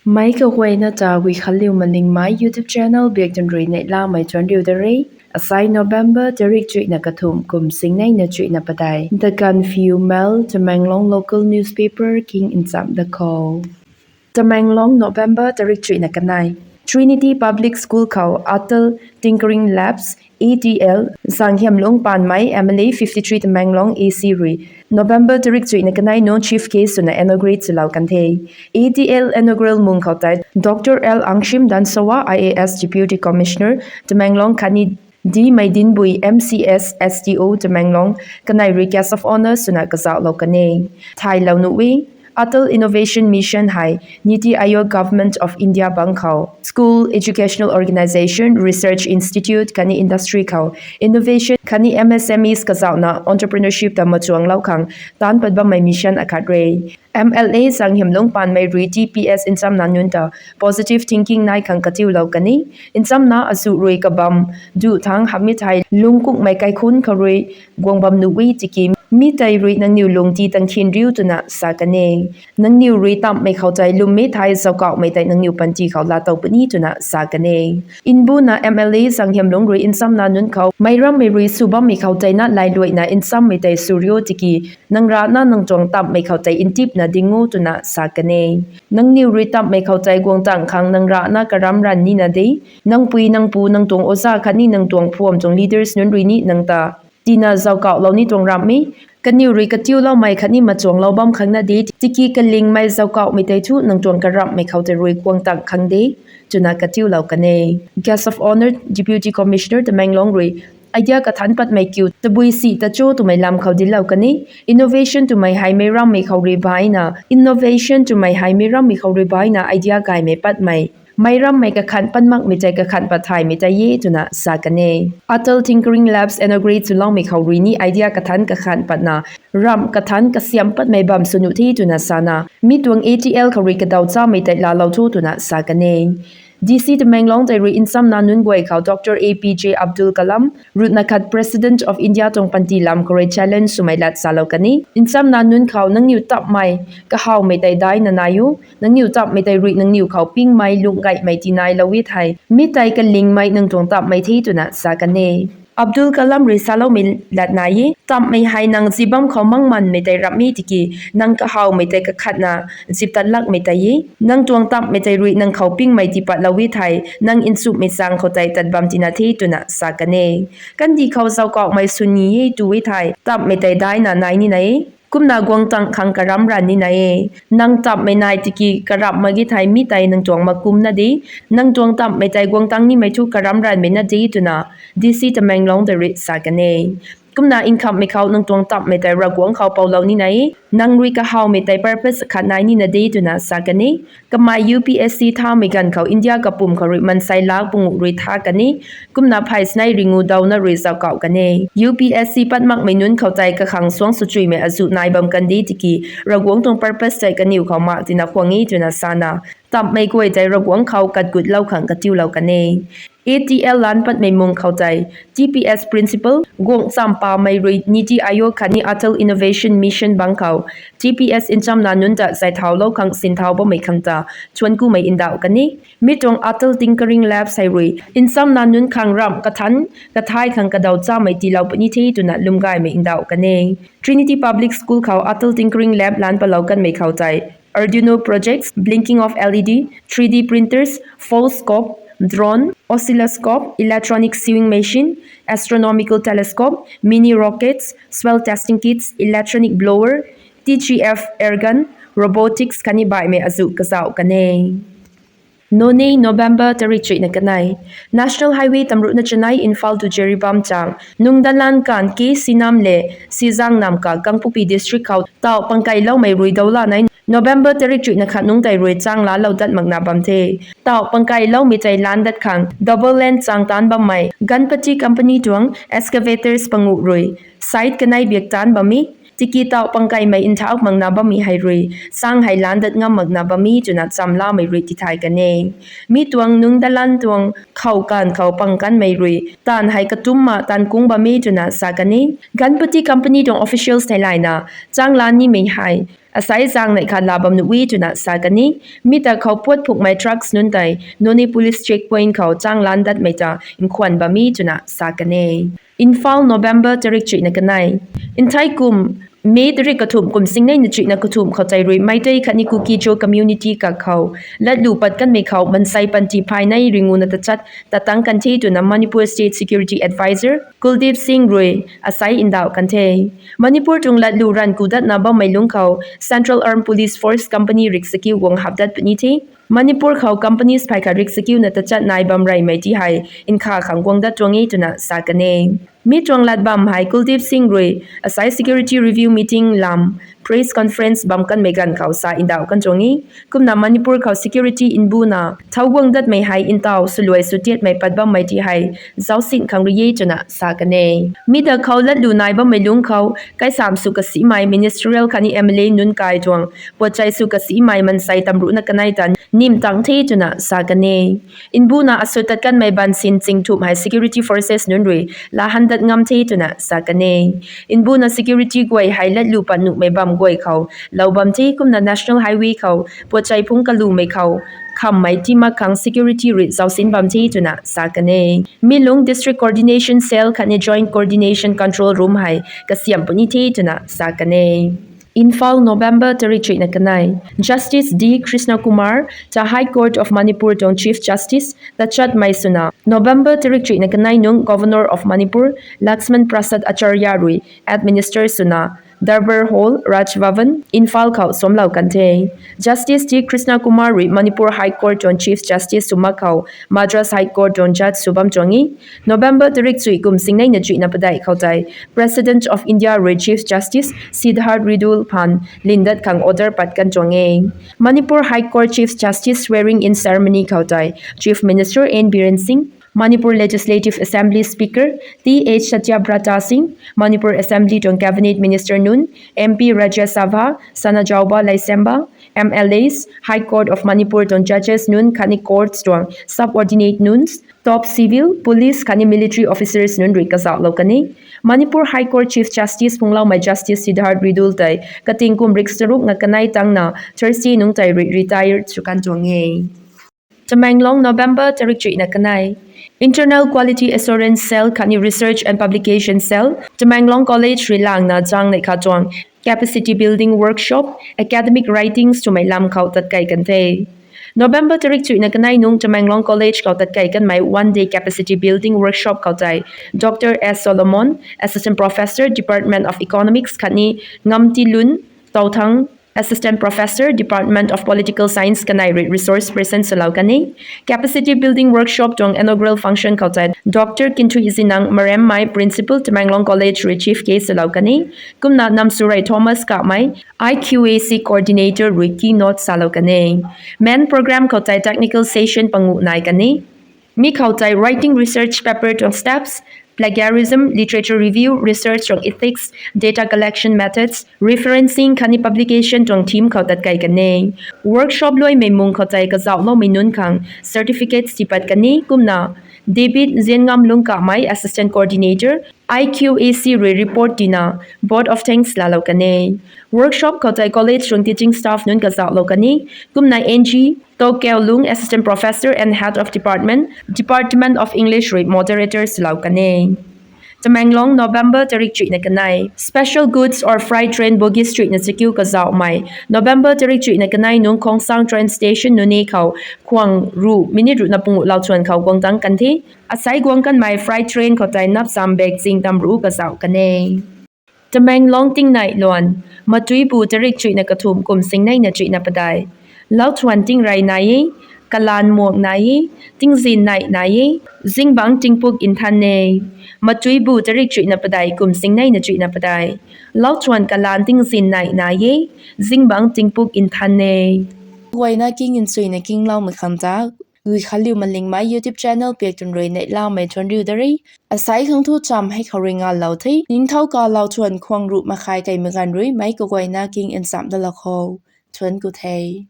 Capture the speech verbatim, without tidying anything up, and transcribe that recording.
Meic kaguayna ta Guikhanliu Malingmei YouTube channel biak tun rui neihlamei tuanc riu da re. Asai November tarik chuihna kathumh kum singneina chuihna padeih. The Gaanphiu Mail, Tamenglong local newspaper king nchamh da khou. Tamenglong, November tarik chuihna kanei. Trinity Public School khou Atal Tinkering Labs, A T L, Zanghiamlung Panmei, M L A fifty three Tamenglong A C rui November tarik chuihna kanei nunc chief guest swna inaugurate swlou kan the. A T L inaugural mung khou tei Doctor L Angshim Danshawa, I A S Deputy Commissioner Tamenglong khatni D Meidinbui, M C S, S D O Tamenglong, kanei rui guest of honour swna kazauhlou kan e. Thaylou nuh e, Atal Innovation Mission hei Niti Aayog, Government of India bang khou School, Educational Organisation, Research Institute khatni industry khou innovation khatni M S M Es kazauhna entrepreneurship ta machuanglou khang taanc pat bammei mission akhat re. M L A Zanghiamlung Panmei rui T P S nchamna nunc ta positive thinking nai khang katiulou kan e. Nchamna azuh rui kabam duh thangc hamhmei thei lungkukmei kaikhunc khou rui guang bam nuh e tiki, mi tei rui nangniw lungti tangkhin riu twna sa kan e. Nangniw rui tamhmei khou tei lwmmei thei zauckauhmei tei nangniw panty khou laatow puni twna sa kan e. Mbuna M L A Zanghiamlung rui nchamna nunc khou meic rammei rui sw bammei khou tei na lailuaina nchammei tei sw riu tiki, nang rana nang tuang tamhmei khou tei ntipna ding o twna sa kan e. Nangniw rui tamhmei khou tei guang tang khang nang rana karam ranv nina de. Nang pui, nang pu, nang tuang oja khatni nang tuang phuam tuang leaders nunc rui ni nang ta tina zauckauhlou ni tuang ramh e. Kaniw rui katiuloumei khatni machuanglou bam khang na de, tiki kalingmei zauckauhmei tei thu nang tuang karamhmei khou tei rui guang tang khang de, twna katiulou kan e. Guest of Honour Deputy Commissioner Tamenglong rui idea kathanc patmei kiu tabui si ta cho twmei lam khou dinclou kan e. Innovation twmei hei meic rammei khou rui baina, innovation twmei hei meic rammei khou rui baina idea gaymei patmei, meic rammei kakhanh pat makmei tei kakhanh pat thaymei tei e twna sa kan e. Atal Tinkering Labs inaugurate swloumei khou rui ni idea kathanc kakhanh patna, ramh kathanc kasiamh patmei bam sw nuh the twna sana, mi tuang A T L khou rui kadaw chamei tei laalou tho twna sa kan e. D C Tamenglong tei rui nchamna nunc guay khou Doctor A P J Abdul Kalam, ruhna khat President of India tuang panty lam khou rui challenge swmei lat salou kan e. Nchamna nunc khou nangniw tamhmei kahawmei tei daina nai o, nangniw tamhmei tei rui nangniw khou pingmei lungh gaymei tinailou e thei, mi tei kalingmei nang tuang tamhmei the twna sa kan e. Abdul Kalam rui saloumei lat nai e, tamhmei hei nang zibam khou mangmanmei tei ramh e tiki, nang kahawmei tei kakhatna zip tat lakmei tei e. Nang tuang tamhmei tei rui nang khou pingmei tiipatlou e thei, nang nchumhmei chang khou tei tat bam tina the twna sa kan e. Kandih khou zauckauhmei sw ni e tu e thei, tamhmei tei daina nai nina e. Kumna guang tang khang karam ranv nina e. Nang tamhmei nai tiki karamh mak e thei mi tei nang tuang makumna de. Nang tuang tamhmei tei guang tang nimei thu karam ranvmei na de twna D C Tamenglong tei rui sa kan e. Kumna nkhamhmei khou nang tuang tamhmei tei Ravguangc khou poulou nina e. Nang rui kahawmei tei purpose akhat nai nina de twna sa kan e. Kamei U P S C thamei ganv khou India kapwm khou rui mansei lak panguh rui tha kan e. Kumna phey snei ringu dawna rui zauckauh kan e. U P S C pat makmei nunc khou tei kakhang suang swchuimei azuh nai bam kan de tiki, Ravguangc tuang purpose tei kaniw khou mak tina khwan e twna sana, tamhmei guay tei Ravguangc khou katgutlou khang katiulou kan e. A T L laanc patmei mung khou tei, T P S Principal Guangcham Pamei rui Niti Aayog khatni Atal Innovation Mission bang khou T P S nchamna nunc ta zay thaulou khang sinthau bammei khang ta thuanc kumei ndauh kan e. Mi tuang Atal Tinkering Labs hei rui nchamna nunc khang ramh kathanc kathai khang kadaw chamei tiilou puni the twna lwm gaymei ndauh kan e. Trinity Public School khou Atal Tinkering Lab laanc patlou kanmei khou tei, Arduino projects, blinking of L E D, three D printers, foldscope, drone, oscilloscope, electronic sewing machine, astronomical telescope, mini rockets, soil testing kits, electronic blower, T G F airgun, robotics khatni baihmei azuh kazauh kan e. Noney, November tarik chuihna kanei. National Highway tamruhna chanei Imphal to Jiribam chang Nungdalan kan K Sinam le Sizang Namka Kangpokpi District khou tauh pangkailoumei rui dawla nei November tarik chuihna khat nungc tei rui chang laalou dat makna bam the. Tauh pangkailoumei tei laan dat khang double lane chang taanc bammei Ganpati Company tuang excavators panguh rui site kanei biak taanc bam e. Tiki tauh pangkaimei nthak makna bammei hei rui chang hei laan dat ngam makna bam e twna chamlamei rui tithay kan e. Mi tuang Nungdalan tuang khou kan khou pang kanmei rui taanv hei katumna taanv kung bam e twna sa kan e. Ganpati Company tuang officials theilayna chang laan nimei hei Asai zang neih khat la bam nuh e twna sa kan e. Mi ta khou puat phukmei trucks nunc tei Noney police checkpoint khou chang lan datmei ta nkhwan bam e twna sa kan e. Imphal, November tarik chuihna kanei. Nthai kum May tarik kathumh kum singnei na chuihna kathumh khou tei rui Meitei khatni Kuki-Zo community kak khou latlu pat kanmei khou mansei panty phay nei ringuna tachat tatang kan the twna Manipur State Security Advisor Kuldeep Singh rui asai ndauh kan the. Manipur tuang latlu ranv ku datna bammei lungc khou Central Armed Police Force company rik sakiu guang hap dat puni the. Manipur khou companies phay khat rik sakiuna tachat nai bam reymei ti hei nkha khang guang dat tuang e twna sa kan e. Mi tuang lat bam hei Kuldeep Singh rui asai security review meeting lam press conference bam kanmei ganv khou sa ndauh kan tuang e. Kumna Manipur khou security mbuna thau guang datmei hei ntaw swluai sw tiatmei pat bammei ti hei zaucsin khang rui e twna sa kan e. Mi ta khou latlu nai bammei lungc khou kaisam sw kasimei ministerial khatni M L A nunc kai tuang puatchai sw kasimei mansei tamruhna kanei ta nim tang the twna sa kan e. Mbuna asut tat kanmei bansin chingthumh hei security forces nunc rui lahan dat ngam the twna sa kan e. Mbuna security guay hei latlu pat nuhmei bam guay khou lou bam the, kumna National Highway khou puatchai phungc kalumei khou khammei ti mak khang security rui zaucsin bam the twna sa kan e. Mi lungc District Coordination Cell khatni Joint Coordination Control Room hei kasiam puni the twna sa kan e. Imphal, November tarik chuihna kanei. Justice D Krishna Kumar ta High Court of Manipur tuang Chief Justice tachatmei swna November tarik chuihna kanei nungc Governor of Manipur Laxman Prasad Acharya rui administer swna Durbar Hall, Raj Bhavan, Imphal khou suamlou kan the. Justice D Krishna Kumar rui Manipur High Court tuang Chief Justice sw mak khou Madras High Court tuang judge sw bam tuang e. November tarik chuih kum singnei na chuihna padeih khou tei President of India rui Chief Justice Sidharth Redul phaan lindat khang order pat kan tuang e. Manipur High Court Chief Justice swearing in ceremony khou tei Chief Minister N Biren Singh, Manipur Legislative Assembly Speaker T H Satyabrata Singh, Manipur Assembly tuang Cabinet Minister nunc, M P Rajya Sabha, Sanajaoba Leishemba, M L As, High Court of Manipur tuang judges nunc khatni courts tuang subordinate nunc, top civil, police khatni military officers nunc rui kazauhlou kan e. Manipur High Court Chief Justice phungloumei Justice Sidharth Redul tei kating kum rik charuk na kanei tangna Thursday nungc tei rui retire sw kan tuang e. Tamenglong, November tarik chuihna kanei. Internal Quality Assurance Cell khatni Research and Publication Cell, Tamenglong College rui langna zang neih khat tuang Capacity Building Workshop, Academic Writings twmei lam khou tatkai kan the. November tarik chuihna kanei nungc Tamenglong College khou tatkai kanmei One Day Capacity Building Workshop khou tei Doctor S Solomon, Assistant Professor, Department of Economics khatni Ngamtilun Touthang, Assistant Professor, Department of Political Science kanei rui resource person swlou kan e. Capacity Building Workshop tuang inaugural function khou tei Doctor Kinthuizinang Maremmei, Principal, Tamenglong College rui chief guest swlou kan e. Kumna Namsurei Thomas Kamei, I Q A C Coordinator rui keynote salou kan e. Main program khou tei technical session panguh nai kan e. Mi khou tei writing research paper tuang steps, plagiarism, literature review, research tuang ethics, data collection methods, referencing khatni publication tuang theme khou tatkai kan e. Workshop luaimei mung khou tei kazauhloumei nunc khang certificates tipat kan e. Kumna David Zianngam Lungkamei, Assistant Coordinator, I Q A C rui report tina vote of thanks laalou kan e. Workshop khou tei college tuang teaching staff nunc kazauhlou kan e. Kumna N G Tokeo Lung, Assistant Professor and Head of Department, Department of English rui moderator swlou kan e. Tamenglong, November tarik chuihna kanei. Special goods or freight train bogies chuihna chakiu kazauhmei November tarik chuihna kanei nungc Khongsang train station Noney khou khwang ruh minute ruhna panguh lou thuan khou guang tang kan the. Asai guang kanmei freight train khou tei napcham bag ching tamruh kazauh kan e. Tamenglong tingnei luan. Matuipu tarik chuihna kathumh kum singneina chuihna padeih. Lou thuan tingrey nai e, kalaan muang nai e, tingzin neih nai e, zingbangc tingpuk nthan e. Matuipu tarik chuihna padeih kum singneina chuihna padeih. Lou thuan kalaan tingzin neih nai e, zingbangc tingpuk nthan e. Guayna king nchuina kingloumei khang ta Guikhanliu Malingmei YouTube channel piak twn rui neihlamei thuanriu da re. Asai khang thu cham hei khou rui ngalou the. Ningthau kalou thuan khwang ruh makhai kaimei ganv rui meic kaguayna king nchamh dalou kho. Thuanc ku the.